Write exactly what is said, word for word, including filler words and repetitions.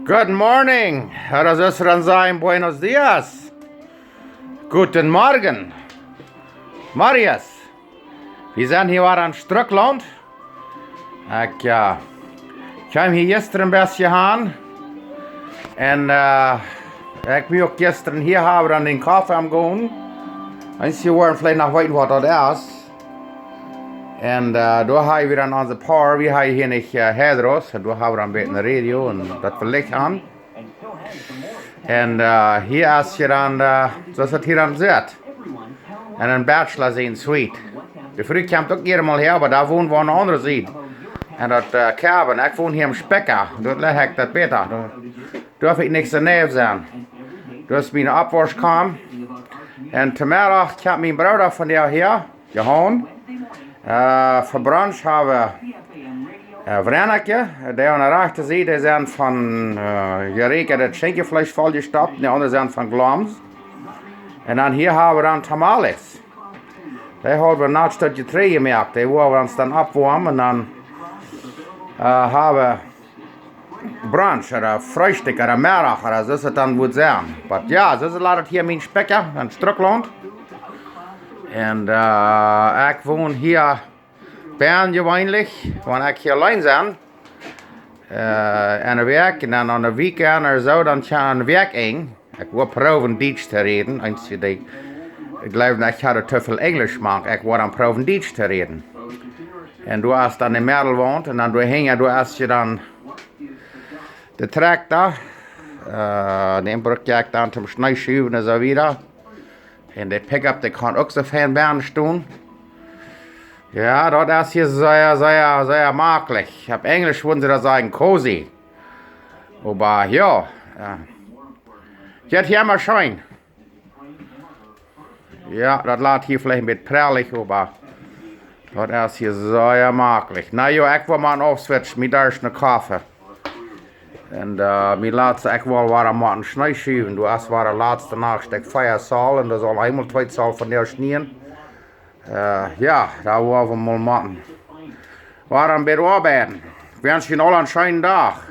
Good morning. Ahora es dan sajen buenos días. Guten Morgen. Marias. Wie sent hia wada en Strucklaunt. Ekj, äh, kjeem hia jistren een bät aun. Un, äh, ekj must uk jistren hia haben aun dän Koffe aunjegonen. Eenje woaren veleicht noch weeten waut daut es. Un, äh, doa haben wie dan onse Power, wie haben hia nich, äh, Hydros, un doa haben wie dan een bät Radio un daut Licht aun. Un, äh, hia es hia dan, äh, soo aus daut hia dan sitt. Un een Bachelor siene Suite. De Fru kjemt uk hia mol häa, oba doa wont wie aun de aundre Sied. Un daut, äh, Cabin, ekj won hia em Spikja. Doa lich ekj daut bäta. Doa, doa hab ekj nich soo neiw sennen. Doa es miene Oppwauschkoma. Un toom Meddach kjemt mien Brooda von doa häa. Johan. Äh, fa Brunch haben wie, äh, Wrennekje, dee aun de rajchte Sied, dee sent von, äh, jeräakjat Schinkjefleesch volljestopt, un de aundre sent von Glomms. Un dan hia haben wie dan Tamales. Dee haben wie nat staut Jeträajd jemoakt, dee woaren wie ons dan oppwoamen un dan, äh, haben wie Brunch ooda Freestikj ooda Meddach ooda soo es daut dan woat sennen. Oba jo, soo es daut hia mien Spikja en Strucklaunt. Un, äh, ekj won hia bie jeweenlich, wan ekj hia auleen sie, äh, enne Wäakj un dan aun de Weekend ooda soo, dan kjeem ekj enne Wäakj enj. Ekj woa proowen Dietsch to räden, eenje dee jleewen, ekj hab too väl Enjlisch jemoakt, ekj woa dan proowen Dietsch to räden. Un doa es dan de Meddel wont, un dan doa hinjen, doa es hia dan de Trakta, äh, dän bruck ekj dan toom Schnee schuwen un soo wieda. Un de Pickup, dee kaun uk soo fein bie stonen. Jo, daut es hia sea, sea, sea maklich. Opp Enjlisch wudden see daut sajen cozy. Oba jo, äh, jeit hia mau scheen. Jo, daut lat hia veleicht een bät prellich, oba daut es hia sea maklich. Na jo, ekj woa mau aufswitchen, mie daut es een Koffe. Un, äh, mie lat, ekj woa wada mau een Schnee schuwen. Doa es wada latste Nacht, ekj fia Zoll, un daut saul eemol twee Zoll von doa schnieen. Äh, jo, doa woa wie mol motten. Wada een bät oabeiden. Ekj wensch junt aula een scheenen Dach.